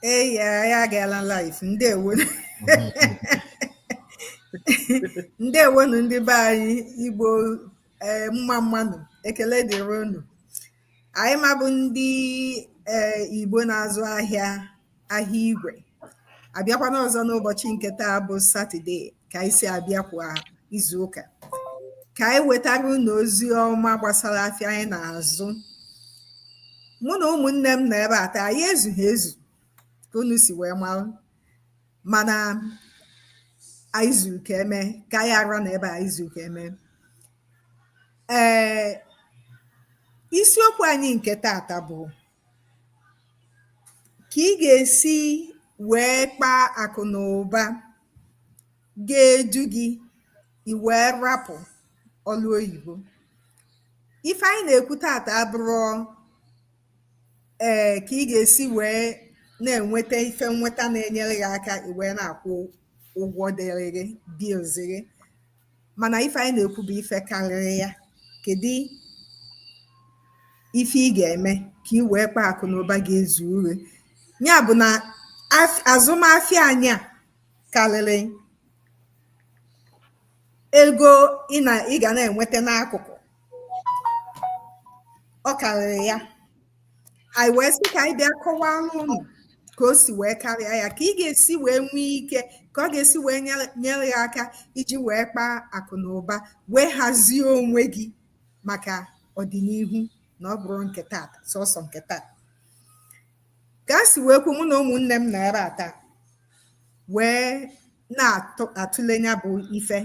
Ee ya, ya agaala live. Ndewo, ndewonu ndị be anyị. Igbo, ee, mma mmanụ, ekele dịrị unu. Anyị mabụ ndị ee Igbo na-azụ ahịa ahịa igwe abịakwana ọzọ n'ụbọchị nke taa bụ Satọde, ka anyị si abịa kwa izuụka, ka anyị wetara unu ozi ọma gbasara afịa anyị na-azụ. Mụ na ụmụnne m nọ ebe a taa. Anyị ezughị ezu ka unu si wee mara, mana anyị zuru ka eme ka anyị ara na ebe anyị zuru ka eme. Ee, isiokwu anyị nke tata bụ ka ị ga-esi wee kpaa akụ na ụba ga-edu gị i wee rapụ ọlụ oyibo. Ife anyị na-ekwu tata abụrụ ee ka ị ga-esi wee na-enweta ife nweta na-enyere gị aka i wee na-akwụ ụgwọ dịrị gị, bills gị, mana ife anyị na-ekwu bụ ife karịrị ya. Kedu ife ị ga-eme ka ị wee kpaa akụ na ụba ga-ezu uru? Ya bụ na azụmahịa anyị a karịrị ego ị na ị ga na-enweta n'akụkụ. Ọ karịrị ya. Anyị wee sị ka anyị bịa kọwara unu ka o si wee karịa ya, ka ị ga-esi wee nwee ike, ka ọ ga-esi wee nyere gị aka iji wee kpaa akụ na ụba, wee hazie onwe gị maka ọdịnihu, na ọ bụrụ nke tata sọsọ nke taa. Ka a si wee kwu, mụ na ụmụnne m nọ ebe a taa wee na-atụle ya bụ ife.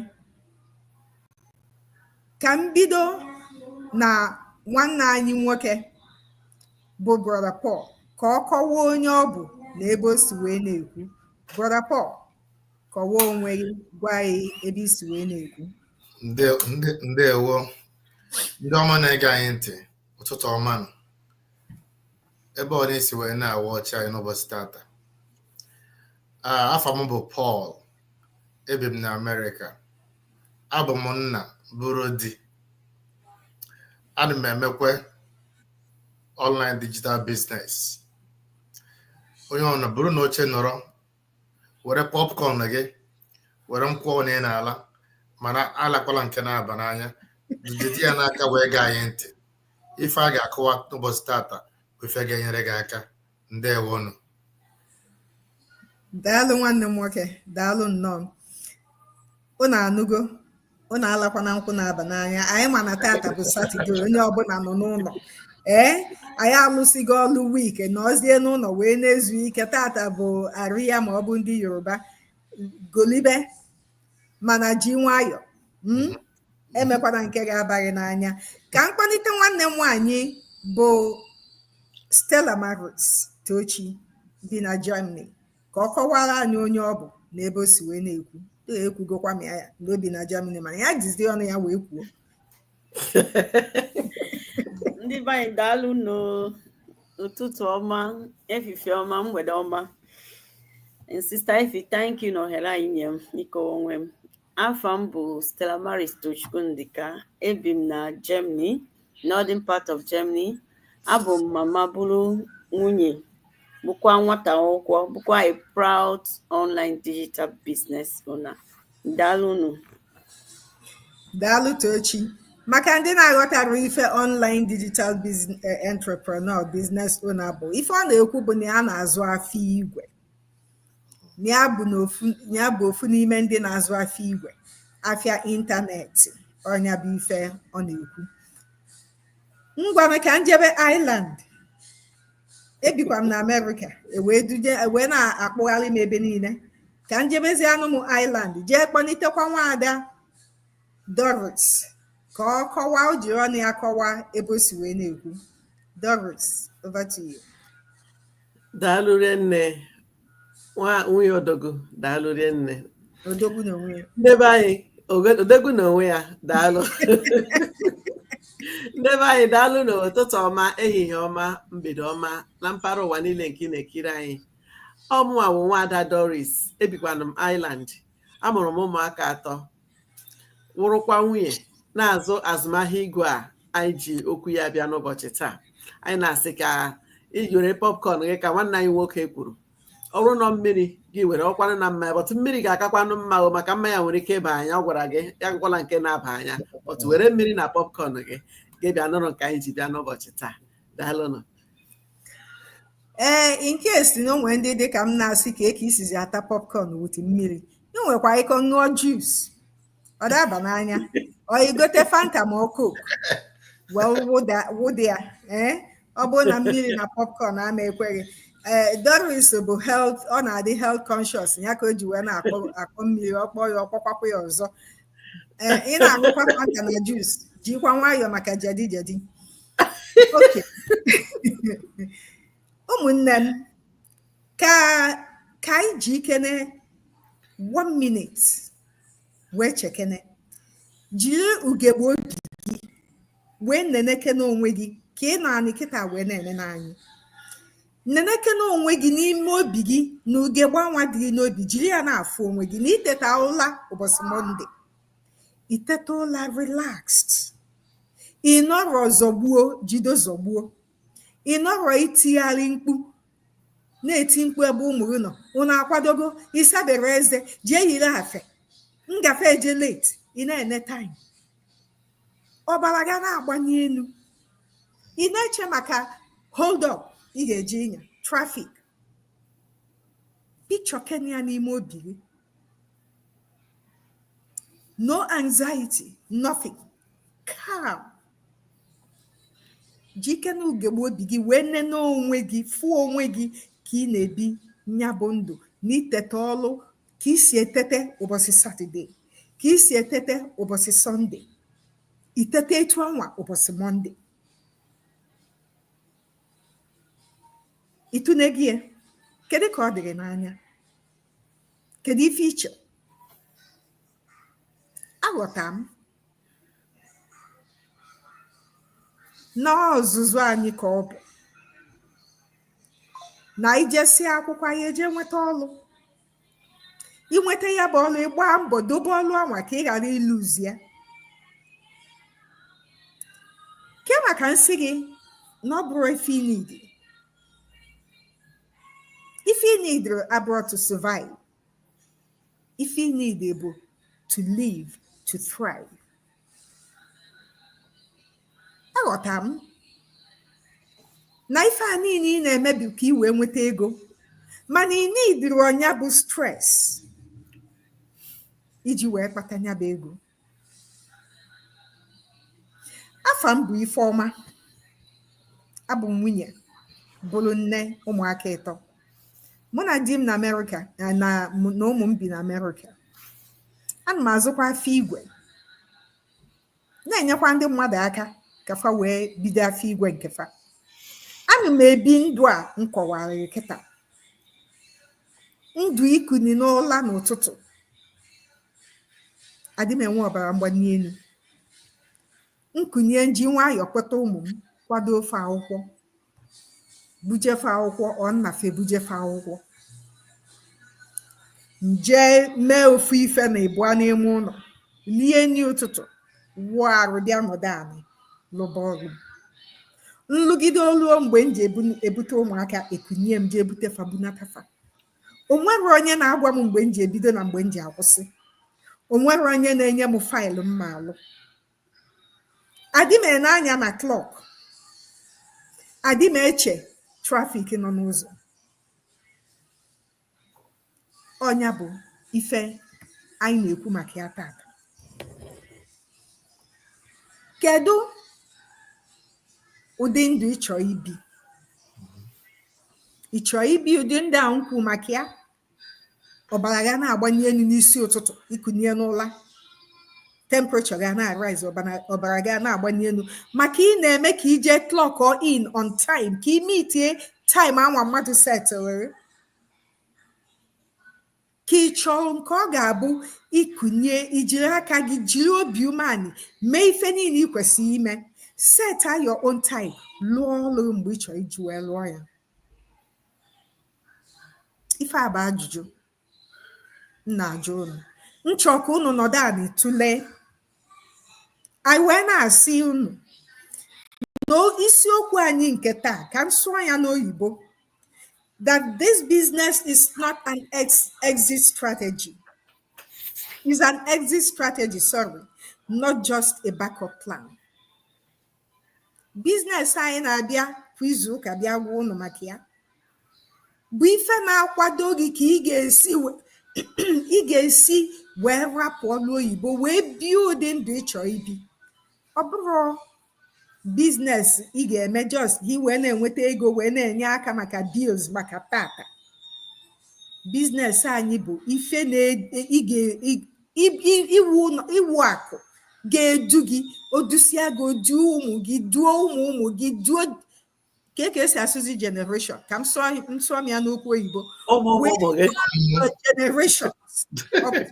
Ka m bido na nwanne anyị nwoke bụ Brother Paul, ka ọ kọwaa onye ọ bụ na ebe o si wee na-ekwu. Brother Paul, kọwaa onwe gị, gwa anyị ebe i si wee na-ekwu. Ndewo, ndị ọma na-ege anyị ntị. Ụtụtụ ọma nụ, ebe ọ na-esi wee na-awa ọchị anyị n'ụbọchị tata. Afọ m bụ Paul. Ebi m na Amerịka. Abụ m nna, bụrụ di. Ana m emekwe online digital business. Onye ọna bụrụ na oche nọrọ, were popcorn gị, were nkwụ na ị na-ala, mana alakwala nke na-aba n'anya, jide ya n'aka wee gaa anyị ntị. Ife a ga-akọwa n'ụbọchị tata bụ ife ga-enyere gị aka. Ndewonụ. Daalụ, nwanne m nwoke, daalụ nnọọ. Unu anụgo, unu alakwana nkwụ na-aba n'anya. Anyị ma na tata bụ Satọde, onye ọbụla nọ n'ụlọ. Ee, anyị alụsigo ọlụ week, nọzie n'ụlọ wee na-ezu ike. Tata bụ arịya ma ọ bụ ndị Yoruba golibe, mana ji nwayọ emekwana nke ga-abaghị n'anya. Ka mkpalite nwanne m nwaanyị bụ Stella Maris Tochi bi na Germany, ka ọ kọwara anyị onye ọ bụ na ebe o si wee na-ekwu. Ekwugokwa m ya na o bi na Germany, mana ya jizi ọnụ ya wee kwuo. Ndị be anyị, daalụ n'ụtụtụ ọma, efifie ọma, mgbede ọma. And Sister Ife, thank you na ohere anyị nye m ịkọwa onwe m. Afa m bụ Stella Maris Tochukwu Ndika. Ebi m na Germany, northern part of Germany. Abụ m mama, bụrụ nwunye, bụkwa nwata akwụkwọ, bụkwa a proud online digital business owner. Daalụ unu. Daalụ, Tochi. Maka ndị na-aghọtara ife online digital business entrepreneur, business owner bụ, ife ọ na-ekwu bụ na ya na-azụ afịa igwe, na ya bụ ofu n'ime ndị na-azụ afịa igwe, afịa ịntanetị. Ọnya bụ ife ọ na-ekwu. Ngwanụ, ka njebe Ireland. Ebikwa m na Amerịka, ewee duje wee na-akpụgharị m ebe niile. Ka njebezi anụ m Ireland, jee kpọlitekwa nwaada Doris ka ọ kọwaa, o jiri ọnụ ya kọwaa ebe o si wee na-ekwu. Doris, over to you. Daalụ rinne, nwa nwunye odogwu. Daalụ rinne. Odogwu n'onwe ya. Ndị be anyị, odogwu n'onwe ya. Daalụ, ndị be anyị, daalụ n'ụtụtụ ọma, ehihie ọma, mgbede ọma na mpaghara ụwa niile nke ị na-ekiri anyị. Ọ mụnwa bụ nwaada Doris. Ebikwanụ m Ireland. Amụrụ m ụmụaka atọ, wụrụkwa nwunye na-azụ azụmahịa igwe a anyị ji okwu ya bịa n'ụbọchị taa. Anyị na-asị ka ị were popcorn gị, ka nwanne anyị nwoke kwuru. Ọ bụrụ na mmiri gị were ọkwanụ na mmanya, but mmiri ga-akakwanụ mma o, maka mmanya nwere ike ịba anya. Ọ gwara gị ya gụkwala nke na-aba anya, but were mmiri na popcorn gị, gị bịa nụrụ nke anyị ji bịa n'ụbọchị taa. Daalụnụ. Ee, in case na onwe ndị dị ka m na-asị ka eke isizi ata popcorn with mmiri, ị nwekwa ike ṅụọ juice, ọ daba n'anya, ọ igote Fanta ma ọ Coke wee wụda ya. Ee, ọ bụrụ na mmiri na popcorn ama ekweghị. Ee, Doris bụ health, ọ na-adị health conscious, ya ka o ji wee na-akpọ akpọ mmiri, ọ kpọọ ya, ọkpọkwakwa ya ọzọ. Ee, ị na-aṅụkwa Fanta na juice, jikwa nwayọọ maka jadi jadi. Okay, ụmụnne m, ka anyị ji ikene one minute wee chekene, jiri ugegbe obi gị wee nenekene onwe gị ka ị nọ anị kịta wee na-enene anyị. Nenekene onwe gị n'ime obi gị na ugegbe anwa dị gị n'obi, jiri ya na-afụ onwe gị na iteta ụla ụbọchị Monday, iteta ụla relaxed, ị nọrọ zọgbuo jido zọgbuo, ị nọrọ itigharị mkpu, na-eti mkpu ebe ụmụ gị nọ, unu akwadogo, ịsabere eze, jee yiri afe ngafe, eje late, ị na-ene time, ọbara ga na-agbanye elu, ị na-eche maka hold up ị ga-eji ịnya traffic. Picture kenya n'ime obi gị, no anxiety, nothing, calm. Jike na ugegbe obi gị wee nene onwe gị, fụọ onwe gị ka ị na-ebi nya bụ ndụ na itete ọlụ, ka isi etete ụbọchị Saturday, ka isi etete ụbọchị Sunday, itete etu anwa ụbọchị Monday. Ịtụne gị ya, kedu ka ọ dị gị n'anya? Kedu ife iche? Aghọta m na ọzụzụ anyị ka ọ bụ na ijesia akwụkwọ, anyị eje nweta ọlụ. Inweta ya bụ ọlụ, ịgba mbọ dobe ọlụ anwa ka ị ghara ịlụzi ya. Ke maka nsị gị na ọ bụrụ ife ị need, ife ị need abụrụ to survive, ife ị need bụ to live, to thrive. Aghọta m na ife a niile ị na-eme bụ ka ị wee nweta ego, mana ị nidiri ọnya bụ stress iji wee kpata nya bụ ego. Afa m bụ Ifeọma, abụ m nwunye, bụrụ nne ụmụaka ịtọ. Mụ na di m na Amerịka na na ụmụ m bi na Amerịka. Ana m azụkwa afọ igwe, na-enyekwa ndị mmadụ aka ka fa wee bido afọ igwe nke fa. Ana m ebi ndụ a m kọwara kịta, ndụ ikuni n'ụla n'ụtụtụ, adị m enwe ọbara mgbali elu, nkunye nji nwayọọ kweta ụmụ m, kwado ofe akwụkwọ, bujefe akwụkwọ, ọ nnafe bujefe akwụkwọ, nje mee ofu ife na ịbụa n'ime ụlọ, lie nri ụtụtụ, wụọ arụ, bịa nọdụ anị lụba ọrụ. Nlụgide oluo mgbe m ji ebute ụmụaka, ekunye m jee ebute fa, bunata fa. O nwere onye na-agwa m mgbe m ji ebido na mgbe m ji akwụsị. O nwere onye na-enye m faịlụ m ma alụ. Adị m ene anya na clock, adị m eche traffic nọ n'ụzọ. Ọnya bụ ife anyị na-ekwu maka ya tata. Kedu ụdị ndụ ị chọrọ ibi? Ị chọrọ ibi ụdị ndụ a m kwu maka ya? Ọbara ga na-agbanye elu n'isi ụtụtụ, ikunye n'ụla, temperature ga na-arise, ọbara ga na-agbanye elu maka ị na-eme ka ije clock in on time, ka ị meetie time anwa mmadụ setụrụ. Ka ị chọrọ nke ọ ga-abụ ikunye, ijiri aka gị, jiri obi umeanị mee ife niile ị kwesịrị ime, set your own time, lụọ ọrụ mgbe ị chọrọ iji wee lụọ ya. Ife a bụ ajụjụ m na-ajụ unu. M chọọ ka unu nọdụ anị tụlee. Anyị wee na-asị unu na isiokwu anyị nke taa, ka m sụọ ya n'oyibo. That this business is not an exit strategy. It's an exit strategy, sorry, not just a backup plan. Business anyị na-abịa kwa izu ụka bịa gwa unu maka ya bụ ife na-akwado gị ka ị ga-esi wee rapụ ọlụ oyibo wee bie ụdị ndụ ị chọrọ ibi. Ọ bụrụ business ị ga-eme just ka ị wee na-enweta ego wee na-enye aka maka bills maka tata. Business anyị bụ ife na ị ga iwu akụ ga-edu gị, odusia gị, oduo ụmụ gị, duo ụmụ ụmụ gị, duo ka esi asụzi generation, ka m sụọ m ya n'okwu oyibo. Ụmụ ụmụ ụmụ gị. Generations up to date.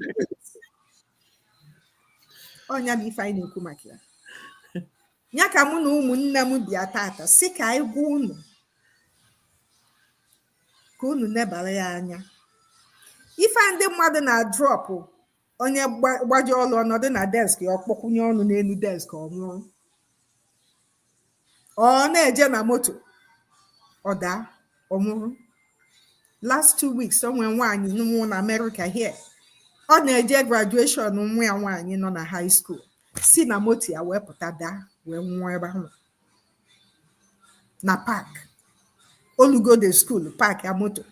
Ọnya bụ ife anyị na-ekwu maka ya. Ya ka mụ na ụmụnne m bịa tata si ka anyị gwa unu ka unu nebara ya anya. Ife a ndị mmadụ na-adrop, onye gbaji ọlụ ọnọdụ na desk ya, ọkpọkwunye ọnụ n'elu desk, ọ nwụrụ. Ọ na-eje na moto, ọ daa, ọ nwụrụ. Last 2 weeks, o nwee nwaanyị nwụ na America here. Ọ na-eje graduation nwa ya nwaanyị nọ na high school, si na moto ya wee pụta, daa wee nwụọ ebe ahụ na park. Olugo the school, park ya moto,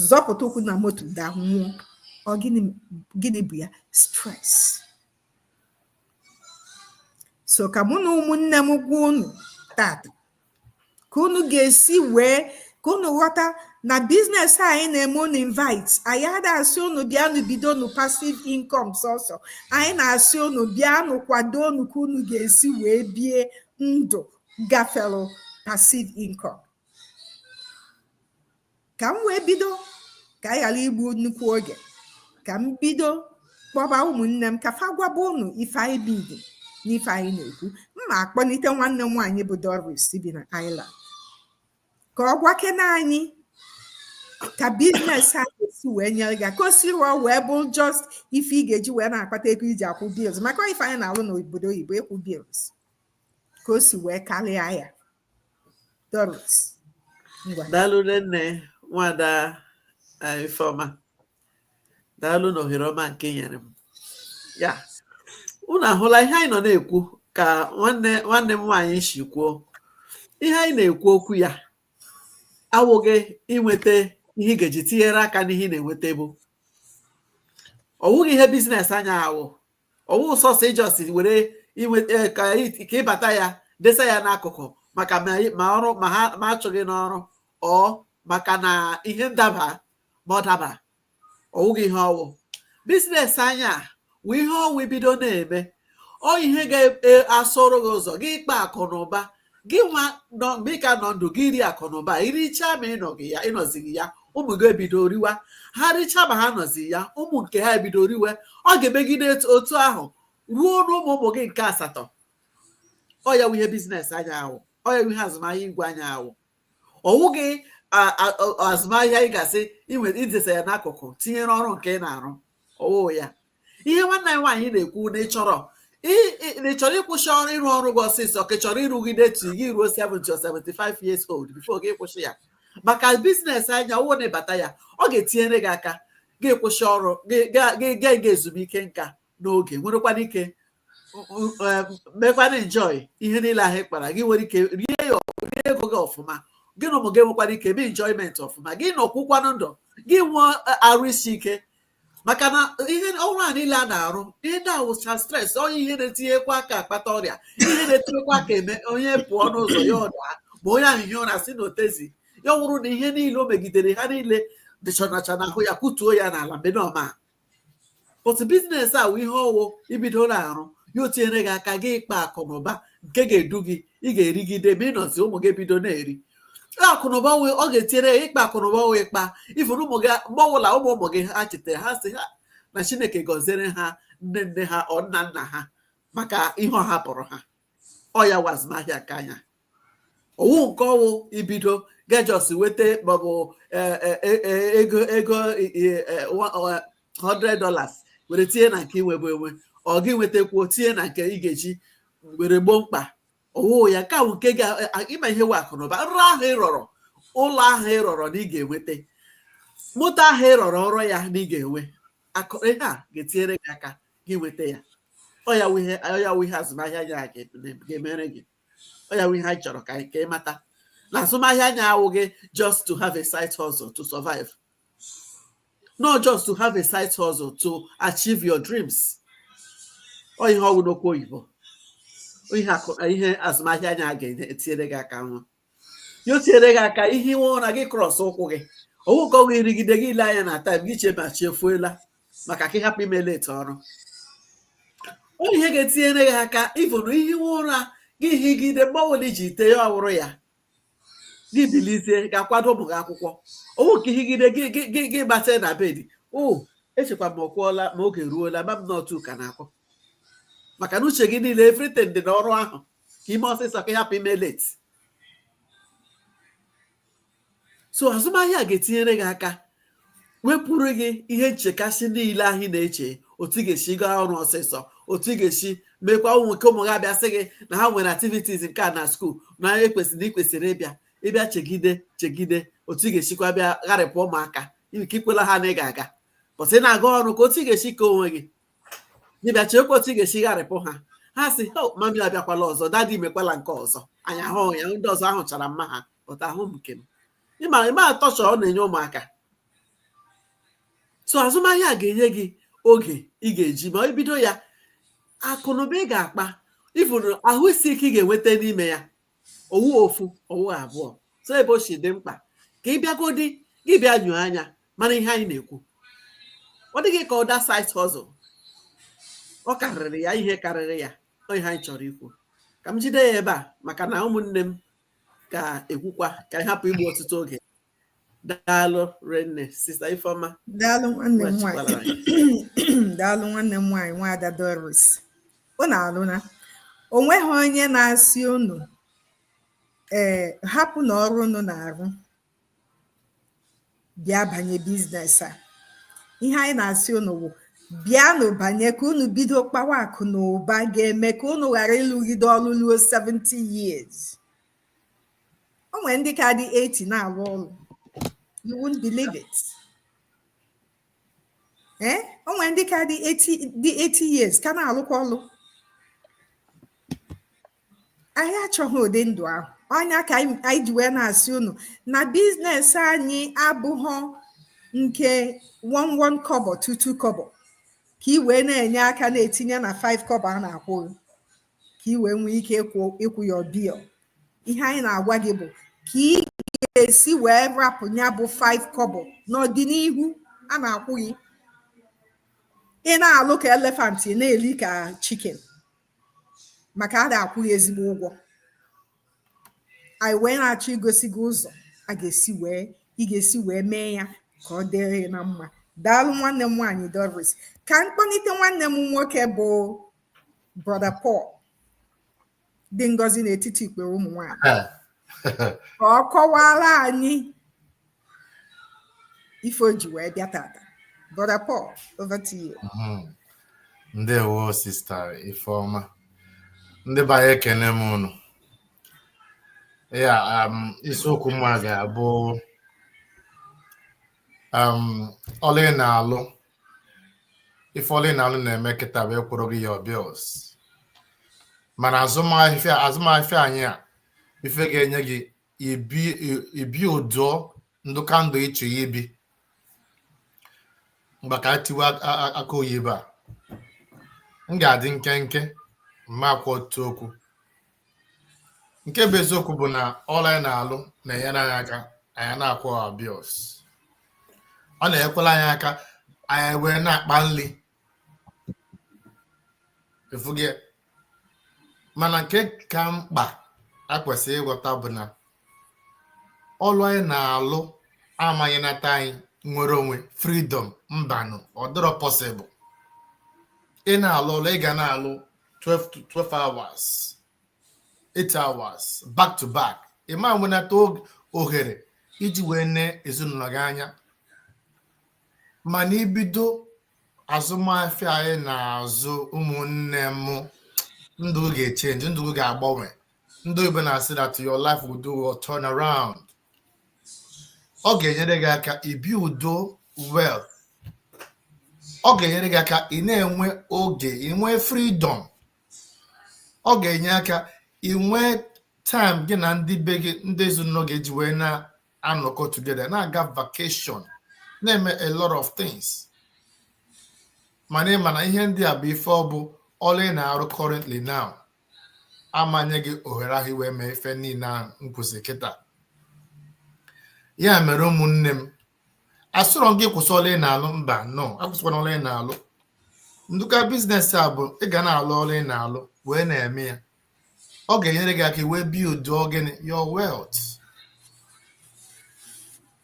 zọpụta ụkwụ na moto, daa, nwụọ. Ọ gịnị? Gịnị bụ ya? Stress. So ka mụ na ụmụnne m gwa unu tata ka unu ga-esi wee ka unu ghọta na business anyị na-eme unu invite. Anyị ada asị unu bịanụ bidonu passive income sọsọ. Anyị na-asị unu bịanụ kwado unu ka unu ga-esi wee bie ndụ gafere passive income. Ka m wee bido, ka anyị ghara igbu nnukwu oge, ka m bido kpọba ụmụnne m ka fa gwaba unu ife anyị bidi n'ife anyị na-ekwu. Mma akpọlite nwanne m nwaanyị bụ Doris bi na Ireland ka ọ gwakene anyị ka business a ga-esi wee nyere gị aka, ka o si rụọ wee bụ just ife ị ga-eji wee na-akpata ego iji akwụ bills, maka ife anyị na-alụ n'obodo oyibo, ịkwụ bills, ka o si wee karịa ya. Doris, ngwa. Daalụ nne, nwada Ifeọma. Daalụ na ohere ọma nke nyere m ya. Unu ahụla ihe anyị nọ na-ekwu, ka nwanne nwanne m nwaanyị si kwuo. Ihe anyị na-ekwu okwu ya awụghị inweta ihe ị ga-eji tinyere aka n'ihe ị na-enweta, bụ ọwụghị ihe business anya awụ. Ọwụ sọsọ ijọsi were inweta ka ịbata ya desa ya n'akụkụ maka ma ọrụ ma ha ma achụghị n'ọrụ, ọ maka na ihe ndaba ma ọ daba. Ọwụghị ihe ọwụ. Business anya wụ ihe ọwụ ibido na-eme, ọ ihe ga-asọrọ gị ụzọ gị ịkpa akụ na ụba gị nwa nọ mgbe ị ka nọ ndụ. Gị ri akụ na ụba, irichaa ma ịnọghị ya, ịnọzighị ya, ụmụ gị ebido riwa. Ha richaa ma ha nọzi ya, ụmụ nke ha ebido riwe. Ọ ga-emegide otu ahụ ruo n'ụmụ ụmụ gị nke asatọ. Ọ ya wụ ihe business anya ahụ. Ọ ya wụ ihe azụmahịa igwe anya ahụ. Ọwụ gị azụmahịa ị ga-asị idesa ya n'akụkụ tinyere ọrụ nke ị na-arụ. Ọwụ ya ihe nwanne anyị nwaanyị na-ekwu, na ị chọrọ na ị chọrọ ịkwụsị ọrụ, ịrụ ọrụ gị ọsịsọ, ka ị chọrọ ịrụgide tu gị ruo 70 or 75 years old before gị kwụsị ya. Maka business anya ọwụ na ịbata ya, ọ ga-etinyere gị aka gị kwụsị ọrụ gị, ga ezumike nka n'oge, nwerekwana ike mekwana enjoy ihe niile ahụ ị kpara. Gị nwere ike rie ya, rie ego gị ọfụma. Gị na ụmụ gị nwekwara ike mee enjoyment ọfụma. Gị nọkwukwanụ ndụ gị, nwee arụ isi ike, maka na ihe ọrụ a niile a na-arụ, ihe ndị awụcha stress, onye ihe na-etinyekwa aka akpata ọrịa, ihe na-etinyekwa aka eme onye pụọ n'ụzọ ya ọda, ma onye ahụ ihe ụra si n'otezi ya wụrụ na ihe niile o megidere ha niile dịchọnacha n'ahụ ya, kwutuo ya n'ala mgbe na ọma. Otu business a wụ ihe ọwụ ibido na-arụ ya, o tinyere gị aka gị ịkpa akụ na ụba nke ga-edu gị. Ị ga-erigide ma ịnọzi, ụmụ gị ebido na-eri akụ na ụba. Ọ ga-etinyere ya ịkpa akụ na ụba wee kpa ifuru ụmụ gị. Mgbe ọbụla ụmụ ụmụ gị ha chetara, ha sị ha na Chineke gọziere ha nne nne ha, ọ nna nna ha, maka ihe ọ hapụrụ ha. Ọ ya wụ azụmahịa nke anya. Owu nke ọwụ ibido gajọs weta maọbụ ego $100 were tinye na nke inwebu enwe, ọ gị nwetakwuo tinye na nke ị ga-eji were gboo mkpa. Owu ya nke ahụ nke ga ịma ihe wụ akụnụba. Nrọ ahụ ị rọrọ, Ụlọ ahụ ị rọrọ na ị ga-enweta, moto ahụ ị rọrọ ọrụ ya na ị ga-enwe akụ, ihe a ga-etinyere gị aka gị nweta ya. Ọ ya wụ ihe, ọ ya wụ ihe azụmahịa ya ga-emere gị. Ọ ya wụ ihe anyị chọrọ ka ị mata na azụmahịa anya awụghị just to have a side hustle to survive, not just to have a side hustle to achieve your dreams. Ọ ihe ọwụ n'okwu oyibo, ihe akụ, ihe azụmahịa anya ga-etinyere gị aka nwa ya, o tinyere gị aka ihe iwe ụra gị cross ụkwụ gị, owu ka ọ ga-erigide gị ile anya na time gị chee ma chefuola maka ka ị hapụ ime late ọrụ. Ọ ihe ga-etinyere gị aka ịvụrụ ihe iwe ụra gị higide mgbe ọbụla iji tee ya, ọwụrụ ya gị bilizie ga-akwado ụmụ gị akwụkwọ. Owu ka ihigide gị gị gị gị gbata na bed o, echekwa m ọkwụọla ma oge ruola ma m n'otu ka na-akwụ, maka na uche gị niile, everything dị n'ọrụ ahụ ka ime ọsịsọ ka ị hapụ ime late. So azụmahịa ga-etinyere gị aka wepụrụ gị ihe nchekasị niile ahụ ị na-eche, otu ị ga-esi gaa ọrụ ọsịsọ, otu ị ga-esi mekwa ụmụ nke ụmụ gị abịa sị gị na ha nwere activities nke a na school na ekwesịrị na ikwesịrị ịbịa chegide chegide otu ị ga-esikwa bịa gharịpụ ụmụaka nke ikwela ha na ị ga-aga pọtụ ị na-aga ọrụ, ka otu ị ga-esi ka onwe gị ịbịa chekwa otu ị ga-esi gharịpụ ha. Ha sị, "Oh, mummy abịakwala ọzọ, daddy mekwala nke ọzọ." Anyị ahụghị ya, ndị ọzọ ahụchara mma ha pụta ahụ m nke m. Ịma atọchọ ọ na-enye ụmụaka. So azụmahịa ga-enye gị oge ị ga-eji ma ibido ya, akụnụba ị ga-akpa, ifuru ahụ isi ike ị ga-enweta n'ime ya, owu ofu owu abụọ. So ebe o si dị mkpa ka ị bịagodi gị bịa nyoo anya mara ihe anyị na-ekwu. Ọ dịghị ka ọda side hustle, ọ karịrị ya, ihe karịrị ya. Ọ ihe anyị chọrọ ikwu ka m jide ya ebe a, maka na ụmụnne m ga-ekwukwa ka anyị hapụ igbu ọtụtụ oge. Daalụ rinne, Sister Ifeọma. Daalụ, nwanne m Wechikwara nwanyị. Anyị. Daalụ, nwanne m nwanyị, Nwaada Doris. Unu alụna o nweghị onye na-asị unu ee hapụ na ọrụ unu na-arụ bịa banye business a. Ihe anyị na-asị unu bụ bịanụ banye ka unu bido kpawa akụ na ụba ga-eme ka unu ghara ịlụgide ọrụ ruo 70 years. O nwere ndị ka dị 80 na-arụ ọrụ. You won't believe it. Ee, o nwere ndị ka dị 80, dị 80 years ka na-alụkwa ọrụ. Anyị achọghị ụdị ndụ ahụ. Ọnya ka anyị ji wee na-asị unu na business anyị abụghọ nke 1 1 kobo, 2 2 kobo, ka ị wee na-enye aka na-etinye na 5 kobo a na-akwụ gị ka ị wee nwee ike ịkwụ your bill. Ihe anyị na-agwa gị bụ ka ị ga-esi wee rapụ ya bụ 5 kobo n'ọdịnihu a na-akwụ gị, ị na-alụ ka elephant, ị na-eli ka chicken, maka a na-akwụ gị ezigbo ụgwọ. Anyị wee na-achọ igosi gị ụzọ a ga-esi wee ị ga-esi wee mee ya ka ọ dịrị gị na mma. Daalụ, nwanne m nwaanyị Doris. Ka mkpọlite nwanne m nwoke bụ Brother Paul dị ngọzi n'etiti ikpere ụmụ nwanyị ka ọ kọwara anyị ife o ji wee bịa tata. Brother Paul, over to you. Ndewo, Sister Ifeọma. Ndị be anyị, ekene m unu. Ya isiokwu m a ga-abụ ọlụ ị na-alụ, ife ọlụ ị na-alụ na-eme kịta bụ ịkwụrụ gị your bills, mana azụmahịa anyị a, ife ga-enye gị ibi ụdụọ ndụ ka ndụ ịchọ ya ibi mgbe ka tiwe aka oyibo a. M ga-adị nkenke mma akwa otu okwu. Nke bụ eziokwu bụ na ọrụ anyị na-alụ na-enyere anyị aka anyị na-akwụ our bills, ọ na-enyekwala anyị aka anyị wee na-akpa nri efughị. Mana nke ka mkpa a kwesịrị ịghọta bụ na ọrụ anyị na-alụ amaghị nata anyị nwere onwe, freedom. Mbanụ, ọ dịrọ possible. Ị na-alụ ọrụ, ị ga na-alụ 12 to 12 hours, 8 hours back to back, ị ma nwenata ohere iji wee nee ezinụlọ gị anya. Mana ibido azụmahịa anyị na-azụ, ụmụnne m, ndụ gị ga-echange, ndụ gị ga-agbanwe. Ndị oyibo na-asị that your life will do a turn around. Ọ ga-enyere gị aka ibuild wealth. Ọ ga-enyere gị aka ị na-enwe oge, inwe freedom. Ọ ga-enye aka inwe time gị na ndị be gị, ndị ezinụlọ gị ji wee na-anọkọ together, na-aga vacation, na-eme a lot of things. Mana ị ma na ihe ndị a bụ ife ọ bụ ọrụ ị na-arụ currently now amanye gị ohere ahụ iwee mee ife niile ahụ m kwụsị kịta. Ya mere, ụmụnne m, asụrọ gị kwụsị ọrụ ị na-alụ. Mba, no, akwụsịkwana ọrụ ị na-alụ. Nduka business a bụ ị ga na-alụ ọrụ ị na-alụ wee na-eme ya. Ọ ga-enyere gị aka wee build gịnị? Your wealth.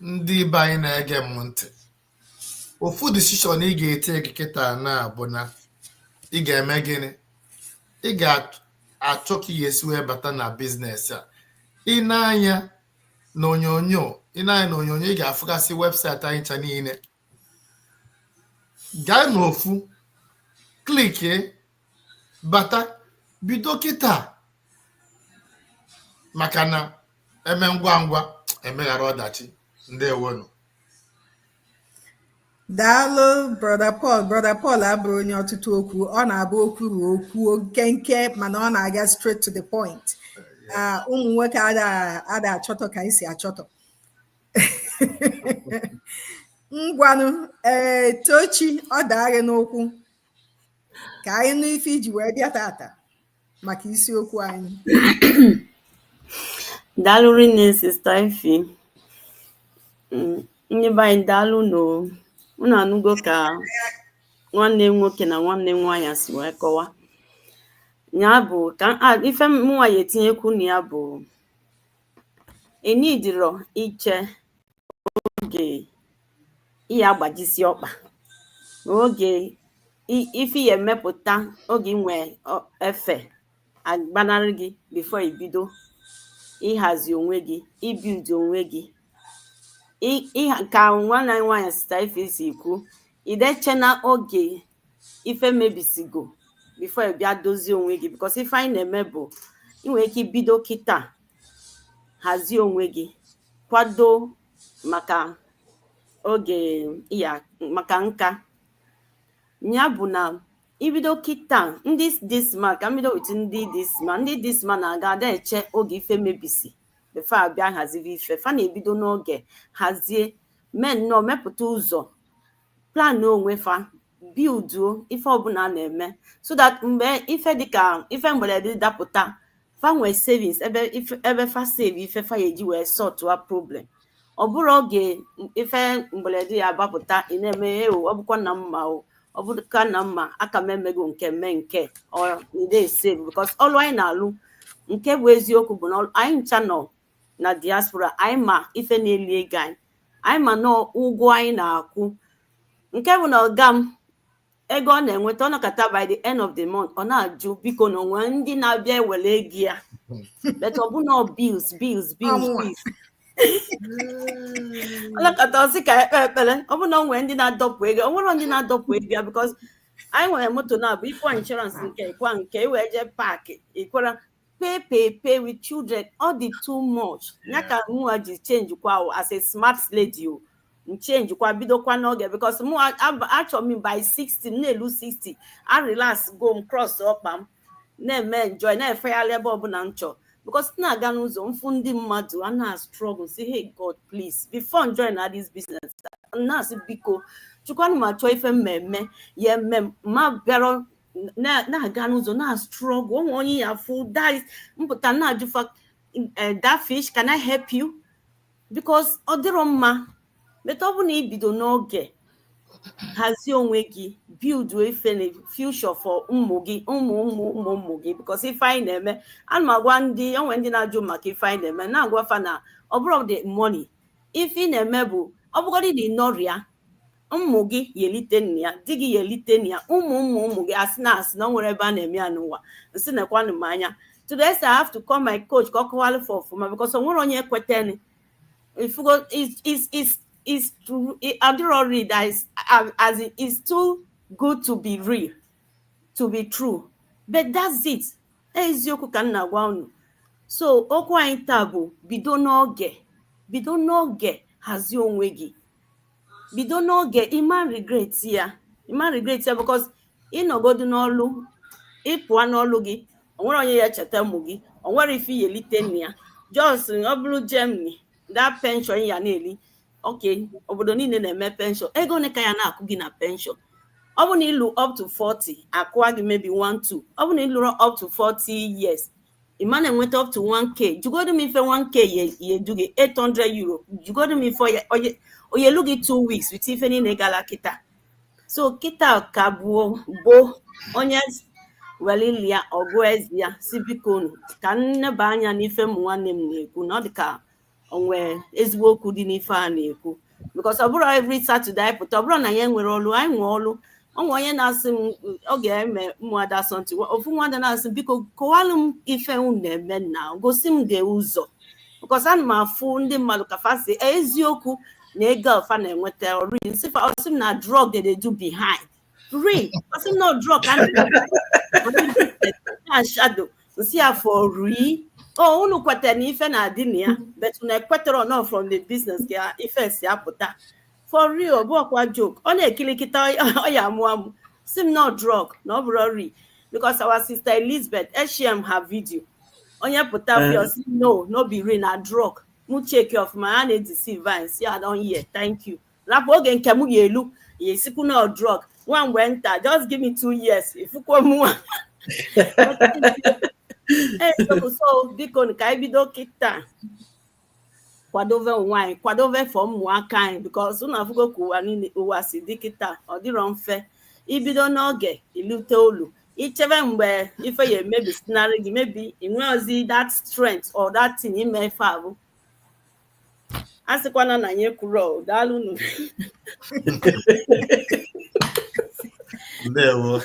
Ndị be anyị na-ege m ntị, ofu decision ị ga-ete kịta na bụ na ị ga-eme gịnị? Ị ga-achọ ka ị ga-esi wee bata na business a. Ị na-anya na onyonyo, ị na-anya na onyonyo, ị ga-afụgasị website anyị ncha niile. Gaa n'ofu, clickie, bata, bido kịta, maka na eme ngwa ngwa emeghara ọdachi. Ndewonu. Daalụ, Brother Paul. Brother Paul abụrụ onye ọtụtụ okwu. Ọ na-abụ okwu ruo okwu nkenke, mana ọ na-aga straight to the point. Ụmụ nwoke ada achọtọ ka anyị si achọtọ. Ngwanụ, ee, Tochi, ọ daa gị n'ụkwụ ka anyị nụ ife iji wee bịa tata maka isiokwu anyị. Daalụ rinne, Sister Ife. Ndị be anyị, daalụ nụ. Unu anụgo ka nwanne m nwoke na nwanne m nwaanyị si wee kọwa ya. Bụ ka ife mụnwa ya etinyekwu na ya bụ enidiro iche oge iya agbajisi ọkpa, oge ife ya emepụta, oge inwe efe agbanarị gị before ibido ịhazi onwe gị, ibuild onwe gị. Ka nwanne anyị nwaanyị Sister Ife si kwu, ideche na oge ife mebisigo before ị bịa dozie onwe gị, because ife anyị na-eme bụ ị nwere ike ibido kịta hazie onwe gị, kwado maka oge ya, maka nka ya. Bụ na ibido kịta, ndị dị smart, ka mbido with ndị dị smart. Ndị dị smart na-aga ada eche oge ife mebisi before abịa hazivi ife. Fa na-ebido n'oge hazie, mee nnọọ, mepụta ụzọ, plan onwe fa, builduo ife ọbụla a na-eme, so that mgbe ife dịka ife mberede dapụta, fa nwee savings ebe ebe fa save ife fa ya eji wee sortụa problem. Ọ bụrụ oge ife mberede ya agbapụta, ị na-eme ewo, ọ bụkwa na mma o, ọ bụrụka na mma aka m emego nke mee nke ọ dey save, because ọlụ anyị na-alụ, nke bụ eziokwu bụ na anyị ncha nọ na diaspora. Anyị ma ife na-eli ego anyị, anyị ma nọ ụgwọ anyị na-akwụ, nke bụ na ọga m, ego ọ na-enweta, ọ nọkọta by the end of the month, ọ na-ajụ biko na onwe ndị na-abịa ewere ego ya. But ọ bụ na bills, bills, bills, bills. Ọ nọkọta, ọsị ka ekpe ekpere, ọ bụ na o nwere ndị na-adọpụ ego. O nwere ndị na-adọpụ ego ya, because anyị nwere moto na-abụ ịkwa insurance, nke ịkwa nke iwee jee park, ịkwara pay, pay, pay with children, all the too much. Ya ka mụnwa ji change kwa as a smart lady o change kwa, bidokwa n'oge, because mụ achọ m by 60, m na-elu 60, a relax go m, cross ọkpa m, na-eme enjoy, na-efegharị ebe ọbụla m chọrọ, because na-aga n'ụzọ mfu ndị mmadụ a na-struggle, say, "Hey God, please." Before m join na this business, na-asị, "Biko chukwanụ ma chọọ ife mmemme ya eme m ma bịara na-aga n'ụzọ na struggle." Onwe onye ya fụ mpụta na-ajụfa, "That fish, can I help you?" Because ọ dịrọ mma meta. Ọ bụ na ibido n'oge hazie onwe gị, build ife na future for ụmụ gị, ụmụ ụmụ ụmụ ụmụ gị, because ife anyị na-eme, ana m agwa ndị onwe ndị na-ajụ maka ife anyị na-eme, na-agwa fa na ọ bụrụ the money. Ife ị na-eme bụ ọ bụgodị na ịnọrịa, ụmụ gị yelite nna ya, di gị yelite nna ya, ụmụ ụmụ ụmụ gị. Asị na asị na o nwere ebe a na-eme ya n'ụwa nsị nekwanụ m anya. Today I have to call my coach ka ọ kọwalụ for ọfụma, because o nwere onye ekweteni ifugo. Is true, adịrọ real, that is as in, it's too good to be real, to be true, but that's it. Eziokwu ka m na-agwa unu. So okwu anyị taa bụ bido n'oge, bido n'oge. Hazie onwe gị, bido n'oge. Ịma regret ya, ịma regret ya, because ịnọgodu n'ọlụ, ịpụa n'ọlụ gị, onwere onye ya echeta ụmụ gị, onwere ife iyelite nna ya. Just ọ bụrụ Germany, that pension ya na-eli, okay, obodo niile na-eme pension. Ego ole ka ya na-akwụ gị na pension? Ọ bụ na ịlụ up to 40, akụwa gị maybe 1 2. Ọ bụ na ịlụrụ up to 40 years, ị ma na-enweta up to 1K. Jugodu m ife 1K ya edu gị, €800. Jugodu m ife oyelu gị 2 weeks with ife niile gara kịta. So kịta ka bụ bo onye were ya ọgụ ezi ya si, biko nu, ka nneba anya n'ife ụmụ nwanne m na-ekwu, na ọ dị ka onwe ezigbo okwu dị n'ife a na-ekwu, because ọ bụrụ every Saturday anyị pụta, ọ bụrụ na ya nwere ọlụ, anyị nwee ọlụ. Onwe onye na-asị m ọ ga-eme ụmụada asọmpi. Ofu nwada na-asị m, "Biko kọwalụ m ife unu na-eme na gosi m dị ụzọ," because ana m afụ ndị mmadụ ka fa si eziokwu na ego fa na-enweta ọrụ. Nsị fa, ọsị m na drug they dey do behind real. Ọsị m na drug a na shadow. Nsị ya, "For real?" O unu kwetara na ife na-adị na ya, but unu ekwetara nọ from the business ka ife si apụta. For real, ọ bụ ọkwa joke. Ọ na-ekiri kịta, ọ ya amụ amụ si m no drug na ọ bụrụ real, because our sister Elizabeth eshare her video, onye pụta fi si no, no be real, na drug. Mụ check ọfụma, ha na-edeceive anyị. Si I don hear, thank you. Rapụ oge nke m ga-elu ya esikwu na drug nwa mgbe nta. Just give me 2 years, ifukwuo m nwa. So biko, ka anyị bido kịta kwadobe onwe anyị, kwadobe for ụmụaka anyị, because ụnụ afụgo ka ụwa niile ụwa si dị kịta. Ọ dịrọ mfe. Ibido n'oge ilute olu, ichebe mgbe ife ya emebisinarị gị, mebi inweghịzi that strength or that thing ime ife abụ. A sịkwana na anyị ekwuro. Daalụnụ. Ndewo.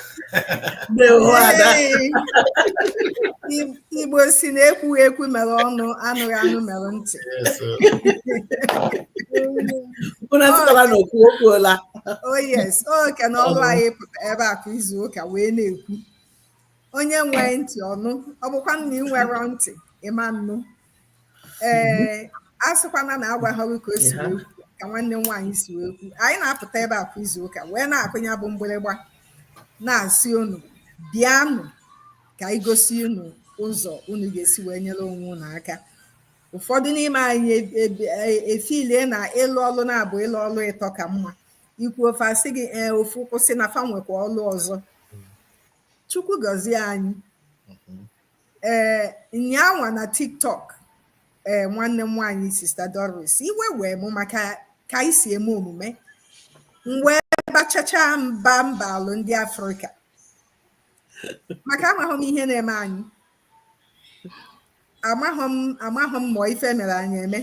Ndewo, Ada. Ee, Igbo si na ekwughị ekwu mere ọnụ, anụghị anụ mere ntị. Yes, sir. Unu asịkwala na okwu okwuola. Oh yes, oke na ọrụ anyị pụta ebe a kwa izu ụka wee na-ekwu. Onye nwee ntị ọnụ, ọ bụkwa na ị nwere ntị ịma nnụ. Ee, a sịkwana na agwaghị ka o si wee kwu, ka nwanne m nwaanyị si wee kwu. Anyị na-apụta ebe a kwa izu ụka wee na-akụnya bụ mgbịrịgba, na-asị unu bịanụ ka anyị gosi unu ụzọ unu ga-esi wee nyere onwe unu aka. Ụfọdụ n'ime anyị efilie na ịlụ ọlụ na-abụ ịlụ ọlụ ịtọ ka mma. Ikwu ofe, asị gị ee, ofu kwụsị na fa nwekwa ọlụ ọzọ. Chukwu gọzie anyị. Ee, nyanwa na TikTok, ee, nwanne m nwaanyị Sister Doris, iwe wee mụ maka ka anyị si eme omume. M wee bachacha mba mba alụ ndị Afrịka, maka amaghị m ihe na-eme anyị. Amaghị m ma ife mere anyị eme,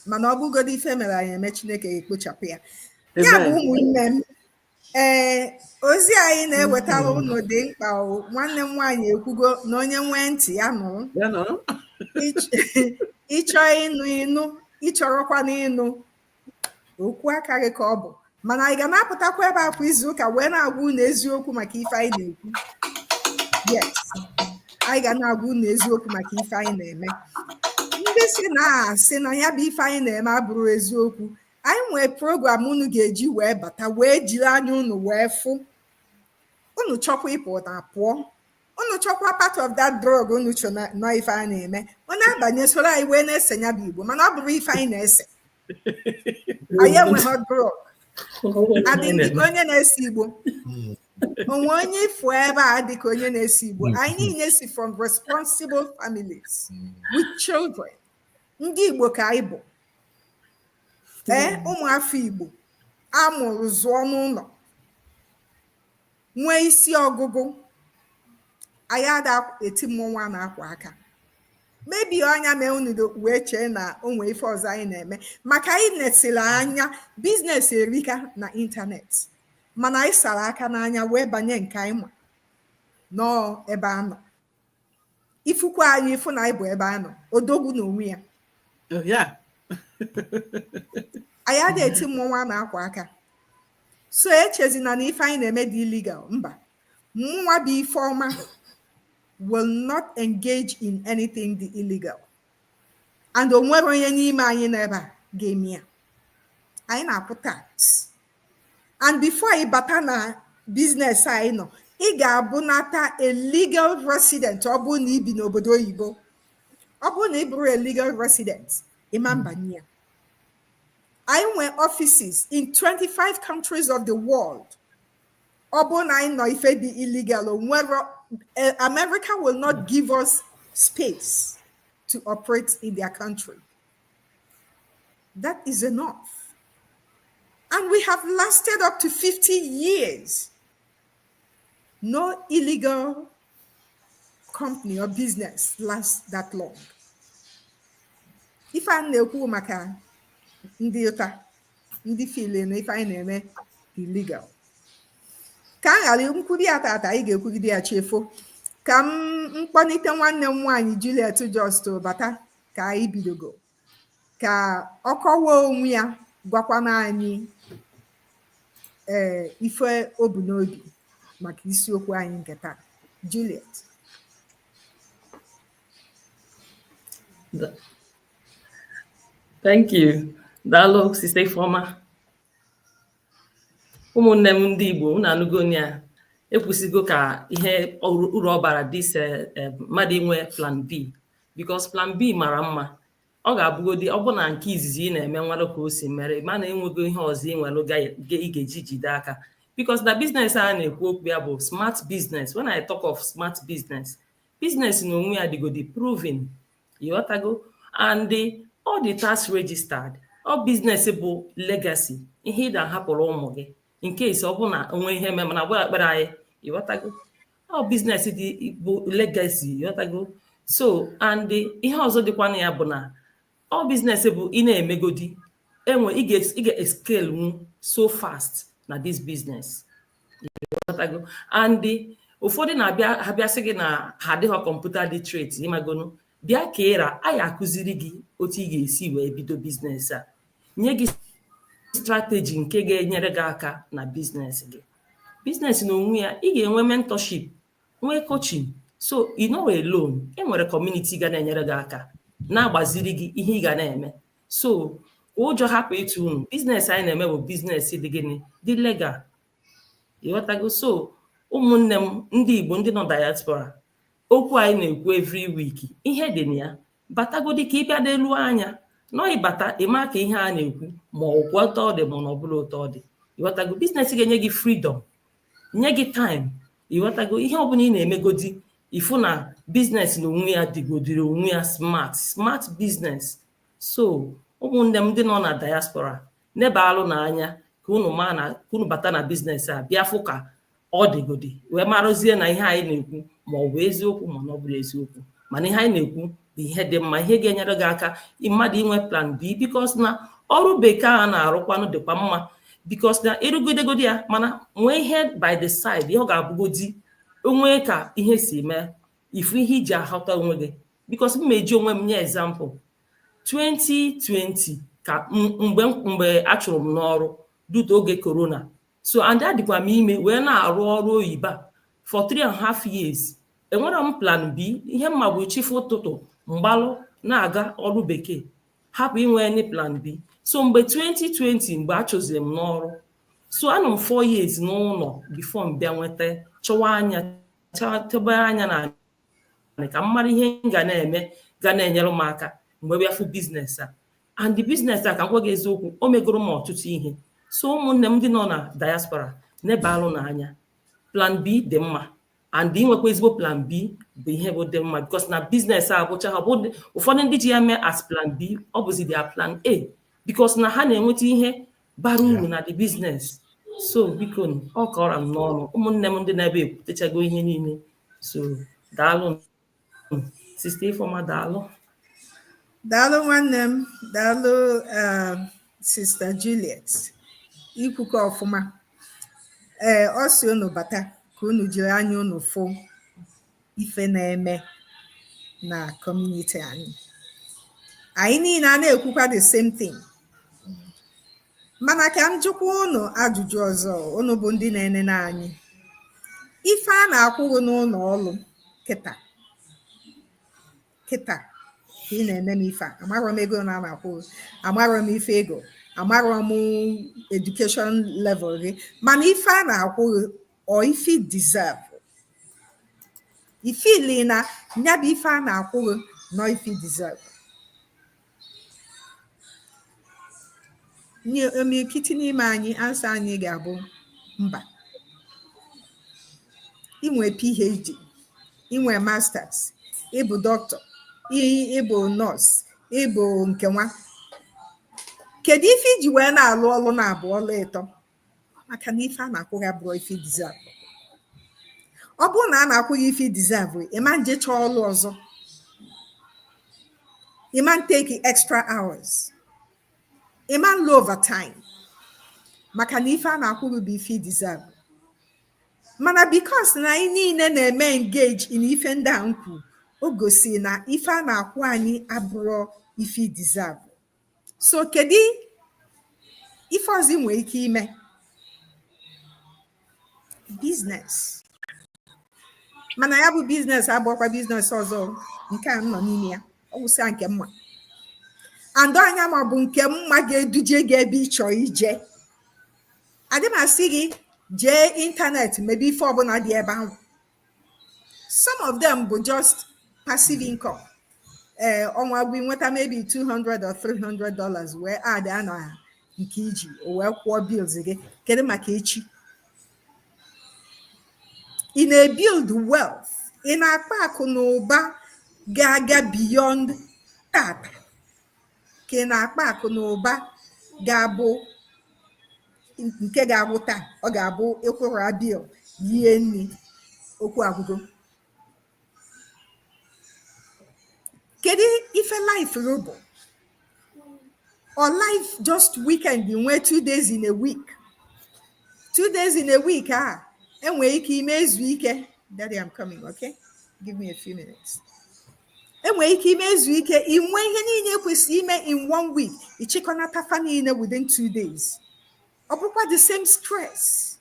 mana ọ bụgodo ife mere anyị eme, Chineke ga-ekpochapụ ya. Ya bụ, ụmụnne m, ee, ozi anyị na-ewetara unu dị mkpa o. Nwanne m nwaanyị ekwugo na onye nwee ntị ya nụrụ. Ya nọrọ. Ịchọ ịnụ ịnụ, ịchọrọkwana ịnụ, okwu aka gị ka ọ bụ. Mana anyị ga na-apụtakwa ebe a kwa izu ụka wee na-agwa unu eziokwu maka ife anyị na-ekwu. Yes, anyị ga na-agwa unu eziokwu maka ife anyị na-eme. Ndị si na asị na ya bụ ife anyị na-eme abụrụ eziokwu, anyị nwee program unu ga-eji wee bata wee jiri anya unu wee fụ. Unu chọkwa ịpụ na pụọ, unu chọkwa part of that drug unu chọ na ife a na-eme, unu abanye soro anyị wee na-ese ya bụ igbo. Mana ọ bụrụ ife anyị na-ese, anyị enweghị drug adị dịka onye na-ese igbo. Onwe onye ifụ ebe a dịka onye na-ese igbo. Anyị niile si from responsible families with children. Ndị Igbo ka anyị bụ. Ee, ụmụafọ Igbo amụrụ zụọ n'ụlọ nwee isi ọgụgụ. Anyị ada eti mmọnwụ a na-akwa aka. Mebie anya mee unu wee chee na o nwee ife ọzọ anyị na-eme, maka anyị nesịrị anya business erika na internet, mana anyị sara aka n'anya wee banye nke anyị ma nọọ ebe a nọ. Ifukwa anyị ịfụ na anyị bụ ebe a nọ odogwu n'onwe ya. Oh, yeah. Anyị adịghị eti mmọnwụ a na-akwa aka. So echezina na ife anyị na-eme dị illegal. Mba, mụnwa bụ Ifeọma will not engage in anything dị illegal, and o nwere onye n'ime anyị nọ ebe a ga-eme ya. Anyị na-akwụ tax. And before ị bata na business anyị nọ, ị ga-abụnata a legal resident. Ọ bụrụ na ị bi n'obodo oyibo, ọ bụrụ na ị bụrụ a legal resident, ịma mbanye ya. Anyị nwee offices in 25 countries of the world. Ọ bụrụ na anyị nọ ife dị illegal, o nwere America will not give us space to operate in their country. That is enough. And we have lasted up to 50 years. No illegal company or business lasts that long. Ife a na-ekwu maka ndị ụta, ndị feel na ife anyị na-eme illegal. Ka a ghara nkwuri ya tata, anyị ga-ekwugide ya chefo. Ka m mkpọlite nwanne m nwaanyị Juliet just bata ka anyị bidogo. Ka ọ kọwaa onwe ya, gwakwana anyị ee ife o bu n'obi maka isiokwu anyị nke taa. Juliet. Thank you. Daalụ, Sister Ifeọma. Ụmụnne m ndị Igbo, unu anụgo ya, ekwusigo ka ihe uru ọ bara this mmadụ inwe plan B, because plan B mara mma. Ọ ga-abụgodi ọ bụ na nke izizi ị na-eme nwere ka o si mere, mana enwego ihe ọzọ ị nwere ị ga-eji jide aka, because na business a na-ekwu okwu ya bụ smart business. When I talk of smart business, business na onwe ya dịgodi proven, ịghọtago, and all the tax registered. Ọ business bụ legacy, ihe ị ga-ahapụrụ ụmụ gị in case ọ bụ na onwe ihe mee, mana agba ekpere anyị, ịghọtago. Ọ business dị bụ legacy, ịghọtago. So and ihe ọzọ dịkwa na ya bụ na ọ business bụ ị na-emegodi enwe ị ga-escale nwu so fast na this business, ịghọtago. And ụfọdụ na-abịa, ha bịa sị gị na ha adịghọ computer literate, ịmagonu, bịa ka ịra anyị akụziri gị otu ị ga-esi wee bido business a, nye gị strategy nke ga-enyere gị aka na business gị. Business na onwe ya, ị ga-enwe mentorship, nwee coaching, so ị nọrọ alone. E nwere community ga na-enyere gị aka, na-agbaziri gị ihe ị ga na-eme. So ka ụjọ hapụ ịtụ unu. Business anyị na-eme bụ business dị gịnị? Dị legal, ịghọtago. So ụmụnne m ndị Igbo, ndị nọ diaspora, okwu anyị na-ekwu every week, ihe dị na ya, batagodi ka ị bịa n'elu anya nọ, ịbata ịma ka ihe a na-ekwu ma ọ kwụ ụtọ ọ dị, ma ọ bụla ụtọ ọ dị, ịghọtago. Business ga-enye gị freedom, nye gị time, ịghọtago. Ihe ọbụla ị na-emegodi, ịfụ na business na onwe ya dịgodiri onwe ya smart, smart business. So ụmụnne m ndị nọ na diaspora, nebalụ n'anya ka unu maa na ka unu bata na business a, bịa fụ ka ọ dịgodi, wee marụzie na ihe anyị na-ekwu ma ọ bụ eziokwu ma ọ bụrụ eziokwu. Mana ihe anyị na-ekwu bụ ihe dị mma, ihe ga-enyere gị aka mmadụ inwe plan B, because na ọrụ bekee a na-arụkwanụ dịkwa mma, because na ịrụgidegodi ya, mana nwee ihe by the side, ihe ọ ga-abụgodi onwe ka ihe si mee, ifu ihe iji ahụta onwe gị. Because m eji onwe m nye example, 2020 ka mgbe a chụrụ m n'ọrụ due to oge corona. So and adịkwa m ime wee na-arụ ọrụ oyibo a for 3.5 years. Enwere m plan B. Ihe mma bụ chifu ụtụtụ mgbalụ na-aga ọrụ bekee, hapụ inwe any plan B. So mgbe 2020, mgbe a chụziri m n'ọrụ, so anọ m 4 years n'ụlọ before m bịa nweta, chọwa anya, chebe anya na ka m mara ihe m ga na-eme ga na-enyere m aka. Mgbe bịa fụ business a, and the business a, ka m gwa gị eziokwu, o megoro m ọtụtụ ihe. So ụmụnne m ndị nọ na diaspora, nebalụ n'anya, plan B dị mma, and inwekwa ezigbo plan B bụ ihe bụ dị mma, because na business a abụcha ha bụ ụfọdụ ndị ji ya mee as plan B, ọ bụzi their plan A, because na ha na-enweta ihe bara uru na the business. So biko, ọ kọrọ m n'ọnụ. Ụmụnne m ndị na-ebe ekwutechago ihe niile. So daalụ, Sister Ifeọma, daalụ. Daalụ, nwanne m, daalụ, Sister Juliet. Ikwukọ ọfụma. Ee, ọ si unu bata ka unu jiri anya unu fụ ife na-eme na community anyị. Anyị niile a na-ekwukwa the same thing. Mana ka m jụkwa unu ajụjụ ọzọ, unu bụ ndị na-enene anyị. Ife a na-akwụ gị n'ụlọ ọrụ kịta kịta ka ị na-ene m ife a, amarọ m ego na a na-akwụ gị, amarọ m ife ego, amarọ m ife ị na-eme, mana Amarọ m education level gị, mana ife a na-akwụ gị ọ ife deserve? Ifili na ya bụ ife a na-akwụ gị nọ ife deserve? Nye omirikiti n'ime anyị, answer anyị ga-abụ mba. Inwe PhD, inwe masters, ịbụ dọkịta, ịbụ nọọsụ, ịbụ nke nwa, kedu ife iji wee na-alụ ọlụ na-abụ ọlụ ịtọ? Maka na ife a na-akwụ gị abụrụ ife deserve. Ọ bụrụ na a na-akwụ gị ife deserve, ịma nje chọọ ọlụ ọzọ, ịma take extra hours, ịma nlụ overtime, maka na ife a na-akwụ gị bụ ife deserve. Mana because na anyị niile na-eme engage in ife ndị a nkwu, o gosi na ife a na-akwụ anyị abụrụ ife deserve. So kedu ife ọzọ ị nwere ike ime? Business. Mana ya bụ business abụọkwa business ọzọ nke a m nọ n'ime ya. Ọ wụsịa nke mma and anya ma bụ nke mma ga-eduje gị ebe ị chọrọ ije. Adị m asị gị jee internet mebe ife ọbụla dị ebe ahụ. Some of them bụ just passive income. Ee, ọnwa bụ nweta maybe $200 or $300 wee add a na nke iji o wee kwụọ bills gị. Kedu maka echi? Ị na-ebuild wealth? Ị na-akpa akụ na ụba ga-aga beyond tata, ka ị na-akpa akụ na ụba ga-abụ nke ga-abụ taa, ọ ga-abụ ịkwụrụ bill, lie nri, okwu agwụgo? Kedu ife life gị bụ? Or life just weekend, nwee 2 days in a week, 2 days in a week a enwere ike ime ezu ike. Daddy, I'm coming, okay? Give me a few minutes. Enwere ike ime ezu ike, inwe ihe niile kwesịrị ime in one week, ịchịkọnata fa niile within 2 days. Ọ bụkwa the same stress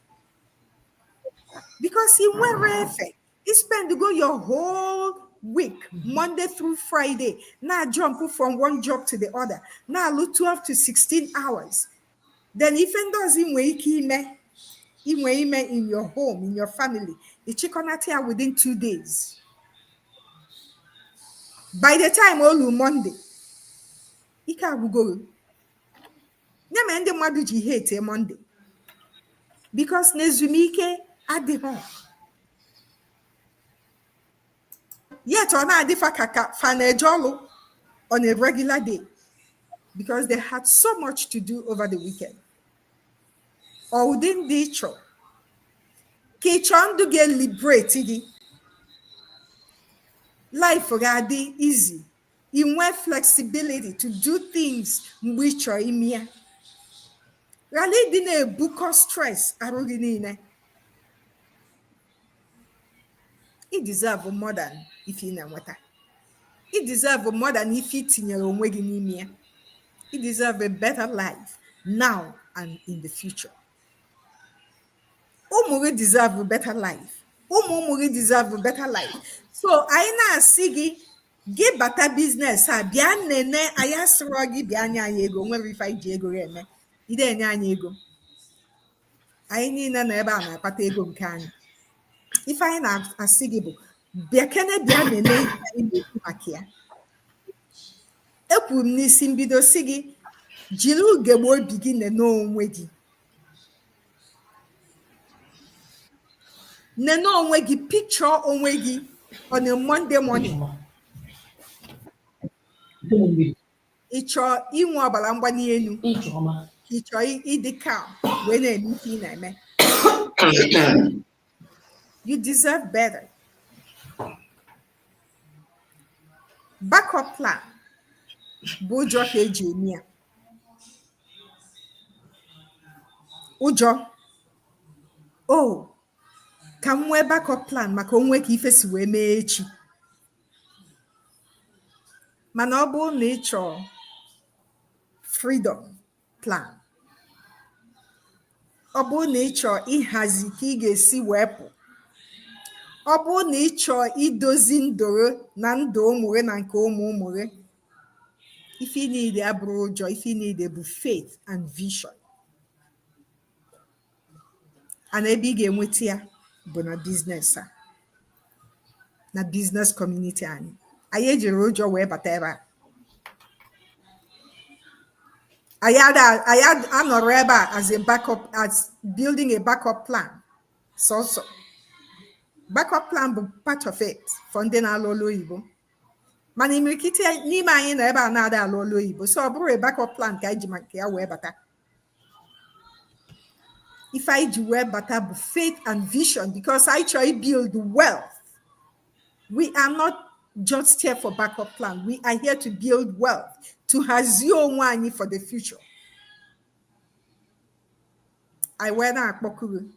because ị nwere efe. You spend go your whole week, Monday through Friday, na jump from one job to the other, na-alụ 12 to 16 hours. Then ife ndị ọzọ ị nwere ike ime, inwe ime in your home, in your family, ịchịkọnata ya within 2 days. By the time olu Monday, ike agwụgoro. Ya mere ndị mmadụ ji hate Monday, because na ezumike adịghị. Yet ọ na-adịfa ka fa na-eje ọlụ on a regular day because they had so much to do over the weekend. Ọ ụdị ndị ị chọrọ, ka ị chọọ ndụ ga-eliberate gị, life ga-adị easy, ị nwee flexibility to do things mgbe ị chọrọ ime ya, ghara ịdị na-ebukọ stress arụ gị niile? Ị deserve more than ife ị na-enweta. Ị deserve more than ife ị tinyere onwe gị n'ime ya. Ị deserve a better life now and in the future. Ụmụ gị deserve a better life. Ụmụ ụmụ gị deserve a better life. So anyị na-asị gị, gị bata business a, bịa nene anyị. Asịrọ gị bịa nye anyị ego. Nwere ife anyị ji ego ya eme. Ide enye anyị ego, anyị niile nọ ebe a na-akpata ego nke anyị. Ife anyị na-asị gị bụ bịa kene, bịa nene ihe anyị na-ekwu maka ya. Ekwuru m n'isi mbido si gị jiri ugegbe obi gị nene onwe gị, nene onwe gị, picture onwe gị on a Monday morning. Ị chọọ inwe ọbara mgbali elu? Ị chọọ ịdị calm wee na-eme ife ị na-eme? You deserve better. Backup plan bụ ụjọ ka eji eme ya. Ụjọ o ka m nwee backup plan maka onwe ka ife si wee mee echi. Mana ọ bụrụ na ị chọọ freedom plan, ọ bụrụ na ị chọọ ịhazi ka ị ga-esi wee pụ, ọ bụrụ na ị chọọ idozi ndụ gị na ndụ ụmụ gị na nke ụmụ ụmụ gị, Ife ị need abụrụ ụjọ, ife ị need bụ faith and vision. And ebe ị ga-enweta ya bụ na business a, na business community anyị. Anyị ejiri ụjọ wee bata ebe a. Anyị anọrọ ebe a as a backup, as building a backup plan. Sọsọ backup plan bụ part of it for ndị na-alụ ọlụ oyibo, mana imirikiti n'ime anyị nọ ebe a na-ada alụ ọlụ oyibo, so ọ bụrụ a backup plan ka anyị ji maka ya wee bata. Ife anyị ji wee bata bụ faith and vision, because anyị chọrọ build wealth. We are not just here for backup plan. We are here to build wealth, to hazie onwe anyị for the future. Anyị wee na-akpọkuru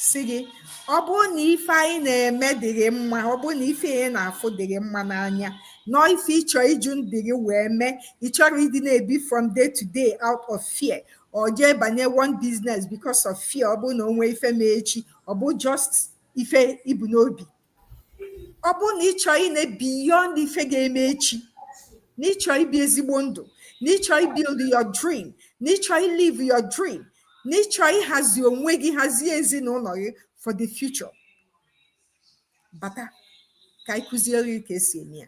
si gị, ọ bụrụ na ife anyị na-eme dịrị mma, ọ bụrụ na ife anyị na-afụ dịrị mma n'anya, nọọ ife ịchọ iju ndụ gị wee mee, ị chọrọ ịdị na-ebi from day to day out of fear, or jee banye one business because of fear, ọ bụrụ na o nwee ife mee echi, ọ bụ just ife ibu n'obi. Ọ bụrụ na ị chọọ ị na beyond ife ga-eme echi, na ị chọọ ibi ezigbo ndụ, na ị chọọ build your dream, na ị chọọ live your dream, na ị chọọ ịhazi onwe gị, hazie ezinụlọ gị for the future, bata ka anyị kụziere gị ka esi eme ya.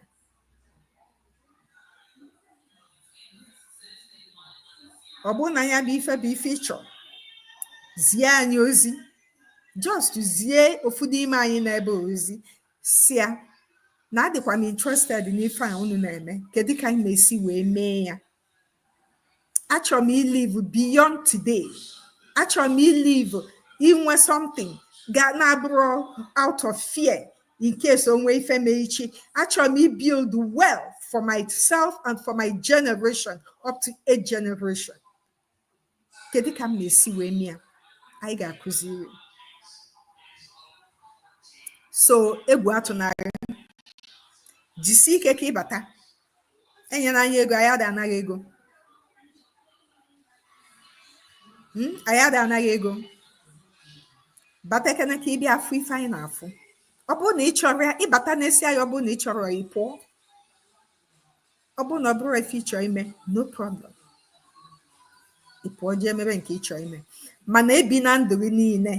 Ọ bụrụ na ya bụ ife bụ ife ị chọrọ, zie anyị ozi. Just zie ofu n'ime anyị n'ebe ozi, si ya na adịkwa m interested n'ife a unu na-eme, kedu ka anyị na-esi wee mee ya? Achọrọ m ilive beyond today. Achọrọ m ilive inwe something ga na-abụrụ out of fear in case o nwee ife mee echi. Achọrọ m ibuild wealth for myself and for my generation, up to 8 generation. Kedu ka m na-esi wee mee ya? Anyị ga-akụziri. So egwu atụnarị, jisie ike ka ịbata. Enyela anyị ego, anyị ada anaghị ego. Anyị ada anaghị ego. Bata ekene ka ị bịa afụ ife anyị na-afụ. Ọ bụrụ na ị chọrọ ya, ịbata n'esi anyị. Ọ bụrụ na ị chọrọ ya, ị pụọ. Ọ bụrụ na ọ bụrụ ife ị chọrọ ime, no problem, ị pụọ jee mere nke ị chọrọ ime. Mana ebi na ndụ gị niile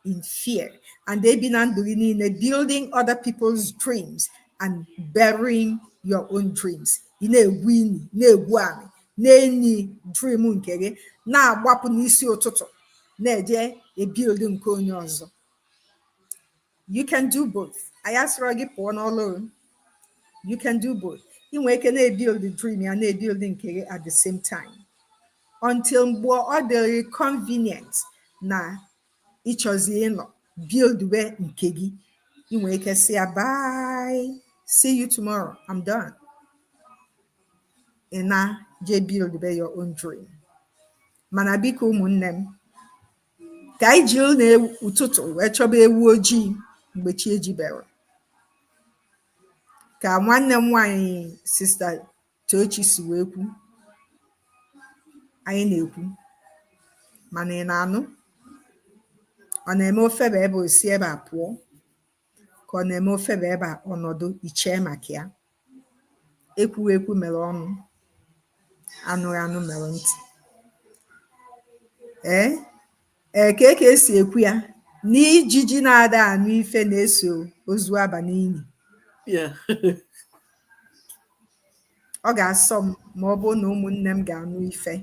in fear, and ebi na ndụ gị niile building other people's dreams and burying your own dreams. Ị na-egwu ini, na-egwu anị, na-enyi dream nke gị, na-agbapụ n'isi ụtụtụ na-eje ebuild nke onye ọzọ. You can do both. Anyị asịrọ gị pụọ n'ọlụ. You can do both. Ị nwere ike na-ebuild dream ya, na-ebuild nke gị at the same time, until mgbe ọ dịrị convenient na ịchọzi ịnọ build we nke gị, ị nwere ike sị ya, "Bye, see you tomorrow, I'm done." Ị na jee build be your own dream. Mana biko, ụmụnne m, ka anyị jiri na ụtụtụ wee chọba ewu ojii mgbe chi ejibere. Ka nwanne m nwanyị, Sister Tochi, si wee kwu, anyị na-ekwu, mana ị na-anụ, ọ na-eme ofebe ebe o si ebe a pụọ, ka ọ na-eme ofebe ebe a ọnọdụ ichee maka ya. Ekwughị ekwu mere ọnụ, anụghị anụ mere ntị. Ee ee, ka esi ekwu ya na ijiji na-ada anụ ife na-eso ozu aba n'ili. Ọ ga-asọ m ma ọ bụrụ na ụmụnne m ga-anụ ife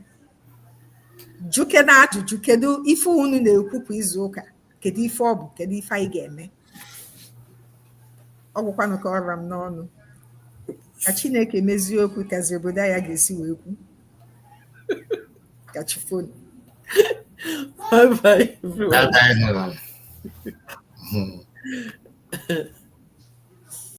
juke na ajụjụ, kedu ife unu na-ekwu kwa izu ụka? Kedu ife ọ bụ? Kedu ife anyị ga-eme? Ọ gwụkwanụ ka ọra m n'ọnụ. Ka Chineke mezie okwu kazi obodo ya ga-esi wee kwu. Ka chi fonu. Bye bye, everyone. Bye bye, Helen.